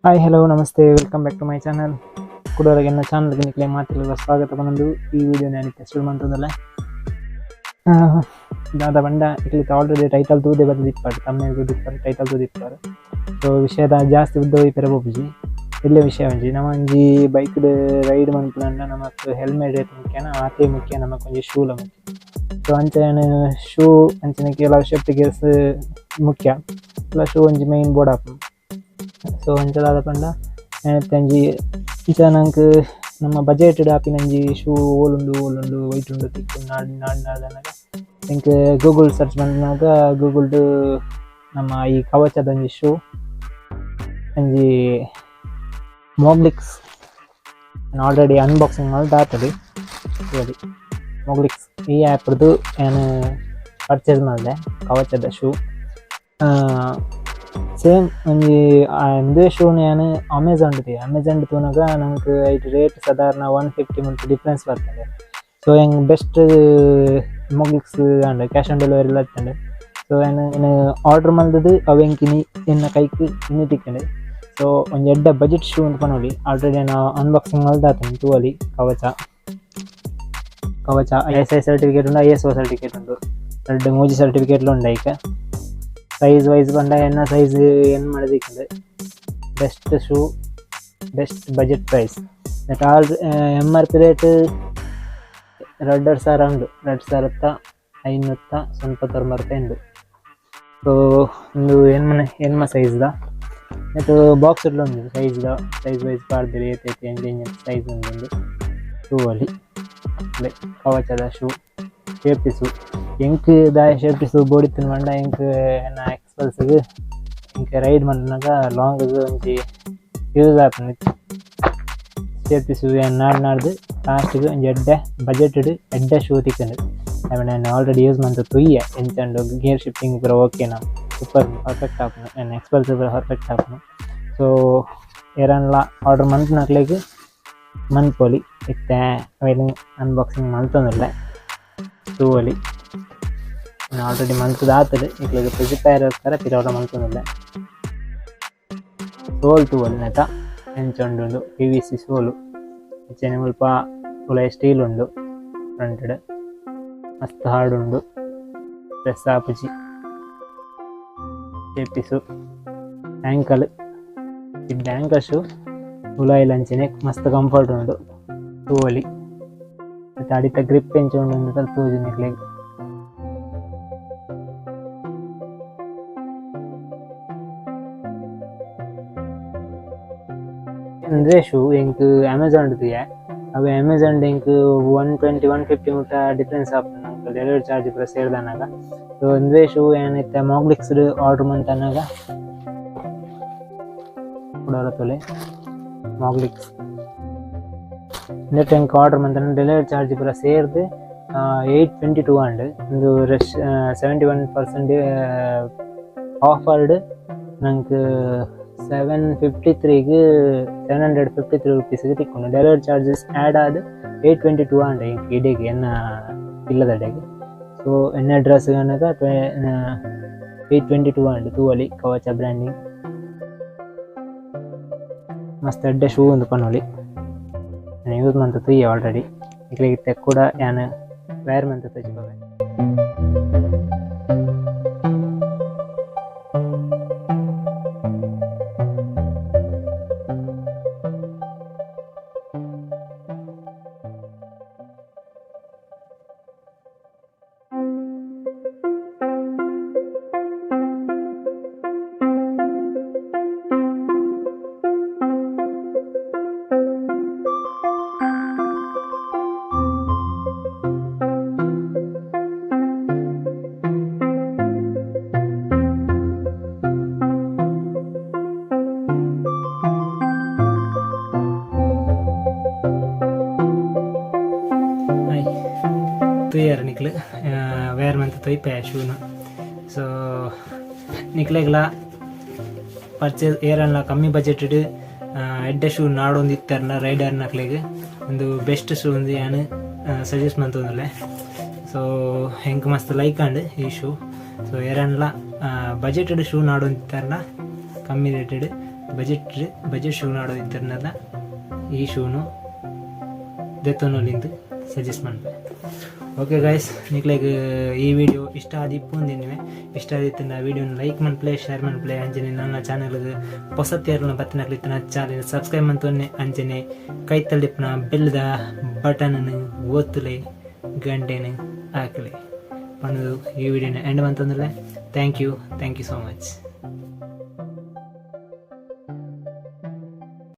Hi hello namaste, welcome back to my channel. ಕುಡೋರಿಗೆ ನನ್ನ ಚಾನಲ್ಗೆ ನಿಕ್ಲೆ ಮಾತಿಲ್ಲ ಸ್ವಾಗತ. ಬಂದು ಈ ವಿಡಿಯೋ ನಾನು ಶುರು ಮಂತದಲ್ಲ ದಾದ ಬಂಡ ಇಕ್ಲಿತ್ತು ಆಲ್ರೆಡಿ ಟೈಟಲ್ ತೂದೆ ಬರೆದಿಪ್ಪಾರು, ತಮ್ಮ ತೂದಿಪ್ಪಾರು, ಟೈಟಲ್ ತೂದಿಪ್ಪಾರು. ಸೊ ವಿಷಯದ ಜಾಸ್ತಿ ಉದ್ದ ಹೋಯ್ಪೆರ ಪೋಪುಜಿ. ಇಲ್ಲೇ ವಿಷಯ ಒಂಜಿ ನಮ್ಮ ಒಂಜಿ ಬೈಕ್ ರೈಡ್ ಮನ್ಪುನಂಡ ನಮಕ್ ಹೆಲ್ಮೆಟ್ ಮುಖ್ಯನ ಆತೇ ಮುಖ್ಯ, ನಮಕ್ ಒಂಜಿ ಶೂಲ ಮುಖ್ಯ. ಸೊ ಅಂಚನೆ ಶೂ ಅಂಚನೆ ಕೆಲವು ಸೇಫ್ಟಿ ಗೇರ್ಸ್ ಮುಖ್ಯ, ಇಲ್ಲ ಶೂ ಒಂಜಿ ಮೈನ್ ಬೋರ್ಡ್ ಆಪುಂಡು. ಸೊ ಅಂಚದಾದ ಪಂಡ ಒಂಜಿ ಇಂಚ ನಂಕ್ ನಮ್ಮ ಬಜೆಟ್ ಆಪಿನಂಜಿ ಶೂ ಓಲುಂಡು ಓಲುಂಡು ವೈಟ್ ಉಂಡು ತಿಕ್ಕು ನಾಡ್ ನಾಡ್ ನಾಡ್ದನಗ ಎಂಕ್ ಗೂಗಲ್ ಸರ್ಚ್ ಮಲ್ಪುನಗ ಗೂಗಲ್ಡ್ ನಮ್ಮ ಈ ಕವಚದ ಒಂಜಿ ಶೂ ಒಂಜಿ ಮೋಗ್ಲಿಕ್ಸ್ ಆಲ್ರೆಡಿ ಅನ್ಬಾಕ್ಸಿಂಗ್ ಮಲ್ದಾತದೆ. ಮೋಗ್ಲಿಕ್ಸ್ ಈ ಆ್ಯಪ್ದು ಯಾನ್ ಪರ್ಚೇಸ್ ಮಲ್ದೆ ಕವಚದ ಶೂ. ಸೇಮ್ ಒಂಜಿ ಇಂದೇ ಶೂನ್ ಯಾನ್ ಅಮೆಝಾನ್ ತೂಯೆ. ಅಮೆಝಾನ್ ತೂನಗ ನಂಕ್ ಐಟ್ ರೇಟ್ ಸಾಧಾರಣ 150 ಮುಲ್ಪ ಡಿಫ್ರೆನ್ಸ್ ಬರ್ತದೆ. ಸೊ ಎಂಕ್ best Moglix and cash on delivery ಇತ್ತಂಡ್. ಸೊ ಯಾನ್ ಆರ್ಡರ್ ಮಲ್ದದು ಅವು ಎಂಕ್ ಇನಿ ಎನ್ನ ಕೈಕ್ ಇನಿ ತಿಕ್ಕಂಡು. ಸೊ ಒಂಜಿ ಎಡ್ಡೆ ಬಜೆಟ್ ಶೂ ಅಂತ ಪನೊಲಿ. ಆಲ್ರೆಡಿ ಯಾನ್ ಅನ್ಬಾಕ್ಸಿಂಗ್ ಮಲ್ದಾತುಂಡು ತೂವೊಲಿ. ಕವಚ ಕವಚ I S I certificate ಉಂಡು, ISO certificate ಉಂಡು, ರಡ್ಡ್ ಮೂಜಿ ಸರ್ಟಿಫಿಕೇಟ್ಲ ಉಂಡು. ಐಕ್ ಸೈಜ್ ವೈಸ್ ಪಂಡ ಎನ್ನ size N ಮಲ್ದಿಕ್ಕುಂಡು. Best shoe, best budget price. That all MRP rate 2500 ಉಂಡು, 2599 ರೂಪಾಯಿ ಉಂಡು. ಸೊ ಉಂದು ಎನ್ಮನೆ ಎನ್ಮ ಸೈಜ್ದ ನೆಟ್ ಬಾಕ್ಸ್ ಇಡ್ಲ ಉಂಡು. ಸೈಜ್ದ ಸೈಜ್ ವೈಸ್ ಪಾಡ್ದೆರ್, ಏತ್ ಏತ್ ಎಂಚ ಎಂಚ ಸೈಜ್ ಉಂಡು ತೂವೊಲಿ. ಕವಚದ ಶೂ, ಸೇಫ್ಟಿ ಶೂ. ಎಂಕ್ ದಾಯೆ ಸೇಫ್ಟಿ ಶೂ ಬೋಡಿತ್ತಿನ ಪಂಡ ಎಂಕ್ ಎನ್ನ ಎಕ್ಸ್ಪಲ್ಸ್ಗ್ ಎಂಕ್ ರೈಡ್ ಮಲ್ಪುನಗ ಲಾಂಗ್ ಒಂಜಿ ಯೂಸ್ ಆಪುಂಡು ಸೇಫ್ಟಿ ಶೂ. ಯಾನ್ ನಾಡ್ ನಾಡ್ದು ಲಾಸ್ಟ್ಗ್ ಒಂಜಿ ಎಡ್ಡೆ ಬಜೆಟ್ಡ್ ಎಡ್ಡೆ ಶೂ ತಿಕ್ಕುಂಡು. ಆಮೇಲೆ ಯಾನ್ ಆಲ್ರೆಡಿ ಯೂಸ್ ಮಂತ್ ತೂಯೆ, ಎಂಚ ಉಂಡು ಗೇರ್ ಶಿಫ್ಟಿಂಗ್ ಪೂರ ಓಕೆನಾ, ಸೂಪರ್ ಪರ್ಫೆಕ್ಟ್ ಆಪುಂಡು, ಎನ್ನ ಎಕ್ಸ್ಪಲ್ಸ್ ಪೂರ ಪರ್ಫೆಕ್ಟ್ ಆಪುಂಡು. ಸೊ ಏರನ್ಲ ಆರ್ಡರ್ ಮನ್ಪುನಕ್ಲೆಗ್ ಮನ್ಪೊಲಿ. ಇತ್ತೆ ಅವೆನ್ ಅನ್ಬಾಕ್ಸಿಂಗ್ ಮಲ್ತೊಂದುಲ್ಲೆ, ತೂವೊಲಿ. ಆಲ್ರೆಡಿ ಮಲ್ತುದು ಆತುಂಡು, ನಿಕ್ಲೆಗ್ ಪ್ರಿಪೇರ್ ಪಿರ ಮಲ್ತೊಂದುಲ್ಲೆ. ಸೋಲ್ ತೂವೊಲಿ ನೆತ ಎಂಚ ಉಂಡು. PVC ಸೋಲು, ಅಂಚನೆ ಮುಲ್ಪ ಉಲಾಯಿ ಸ್ಟೀಲ್ ಉಂಡು. ಫ್ರಂಟ್ ಮಸ್ತ್ ಹಾರ್ಡ್ ಉಂಡು, ಸ್ಟ್ರೆಸ್ ಆಪುಜಿ. ಸೇಫ್ಟಿ ಶೂ, ಆಂಕಲ್ ಇಡ್ಡೆ ಆಂಕಲ್ ಶೂ. ಉಲಾಯಿಲ ಅಂಚನೆ ಮಸ್ತ್ ಕಂಫರ್ಟ್ ಉಂಡು, ತೂವೊಲಿ. ಬೊಕ ಅಡಿತ ಗ್ರಿಪ್ ಎಂಚ ಉಂಡು ಅಂದ್ ತೋಜುಂಡು ನಿಕ್ಲೆಗ್. ಉಂದುವೇ ಶೂ ಎಂಕ್ ಅಮೆಝಾನ್ ತೂಯೆ. ಅವು ಅಮೆಝಾನ್ ಎಂಕ್ 120 150 ಮುಟ್ಟ ಡಿಫರೆನ್ಸ್ ಆಪುಂಡು ನಂಕ್ ಡೆಲಿವರಿ ಚಾರ್ಜ್ ಪೂರ ಸೇರ್ದನಗ. ಸೊ ಉಂದುವೇ ಶೂ ಯಾನ್ ಇತ್ತೆ ಮೋಗ್ಲಿಕ್ಸ್ ಆರ್ಡರ್ ಮಂತನಗ ಕುಡೊರ ತೂಲೆ. ಮೋಗ್ಲಿಕ್ಸ್ ಉಂದೆಟ್ ಎಂಕ್ ಆರ್ಡರ್ ಮಂತನ ಡೆಲಿವರಿ ಚಾರ್ಜ್ ಪೂರ ಸೇರ್ದ್ 822 ಆಂಡ್. ಉಂದು ರಶ್ 71% ಆಫರ್ಡ್ ನಂಕ್ 753ಗ್ 753 ರುಪೀಸ್ಗೆ ತಿಕ್ಕುಂಡು. ಡೆಲಿವರಿ ಚಾರ್ಜಸ್ ಆ್ಯಡ್ ಆದ್ 822 ಆಂಡ್ ಎಂಕ್ ಇಡೆಗ್ ಎನ್ನ ಇಲ್ಲದಡೆಗ್. ಸೊ ಎನ್ನ ಅಡ್ರೆಸ್ ಆನಗ 822 ಆಂಡ್. ತೂವೊಲಿ ಕವಚ ಬ್ರ್ಯಾಂಡಿಂಗ್. ಮಸ್ತ್ ಎಡ್ಡೆ ಶೂ ಉಂದು ಪನೊಲಿ. ಯಾನ್ ಯೂಸ್ ಮಂತ್ ತೂಯೆ ಆಲ್ರೆಡಿ. ನಿಕ್ಲೆಗ್ ಇತ್ತೆ ಕುಡ ಯಾನ್ ವೇರ್ ಮಂತ್ ತೋಜಿಪಾವೆ. ತೂಯರ್ ನಿಕ್ಲು ವೇರ್ ಮಂತ್ ತೊಯ್ಪೆ ಶೂನು. ಸೊ ನಿಕ್ಲೆಗ್ಲ ಪರ್ಚೇಸ್ ಏರನ್ಲ ಕಮ್ಮಿ ಬಜೆಟ್ಡ್ ಎಡ್ಡೆ ಶೂ ನಾಡೊಂದು ಇತ್ತೆರ್ನ ರೈಡರ್ನಕ್ಲೆಗ್ ಒಂದು ಬೆಸ್ಟ್ ಶೂ ಒಂದು ಯಾನ್ ಸಜೆಸ್ಟ್ ಮಂತೊಂದುಲ್ಲೆ. ಸೊ ಎಂಕ್ ಮಸ್ತ್ ಲೈಕ್ ಆಂಡ್ ಈ ಶೂ. ಸೊ ಏರನ್ಲ ಬಜೆಟೆಡ್ ಶೂ ನಾಡೊಂದು ಇತ್ತೆರ್ನ ಕಮ್ಮಿ ರೇಟೆಡ್ ಬಜೆಟ್ ಬಜೆಟ್ ಶೂ ನಾಡೊಂದಿತ್ತೆರ್ಂಡಲ ಈ ಶೂನು ದೆತ್ತೊನೊಲಿಂದ್ ಸಜೆಸ್ಟ್ ಮನ್ಪೆ. ಓಕೆ ಗೈಸ್, ನಿಕ್ಲೆಗ್ ಈ ವಿಡಿಯೋ ಇಷ್ಟ ಆದಿಪ್ಪುಂದು. ಇಷ್ಟ ಆದಿತ್ತಂಡ ವಿಡಿಯೋನ ಲೈಕ್ ಮನ್ಪುಲೆ, ಶೇರ್ ಮನ್ಪುಲೆ. ಅಂಚನೆ ನನ್ನ ಚಾನಲ್ಗ್ ಪೊಸತ್ಯಾರ್ನ ಬತ್ತಿನಕ್ಲು ಇತ್ತಿನ ಚಾನಲ್ ಸಬ್ಸ್ಕ್ರೈಬ್ ಮಂತೊನ್ನೆ. ಅಂಚನೆ ಕೈತಲ್ಲಿಪ್ಪುನ ಬೆಲ್ದ ಬಟನ್ ಒತ್ತುಲೆ, ಗಂಟೆನ್ ಹಾಕಲೆ ಪಂದು ಈ ವಿಡಿಯೋನ and ಮಂತೊಂದುಲ್ಲೆ. Thank you, thank you so much.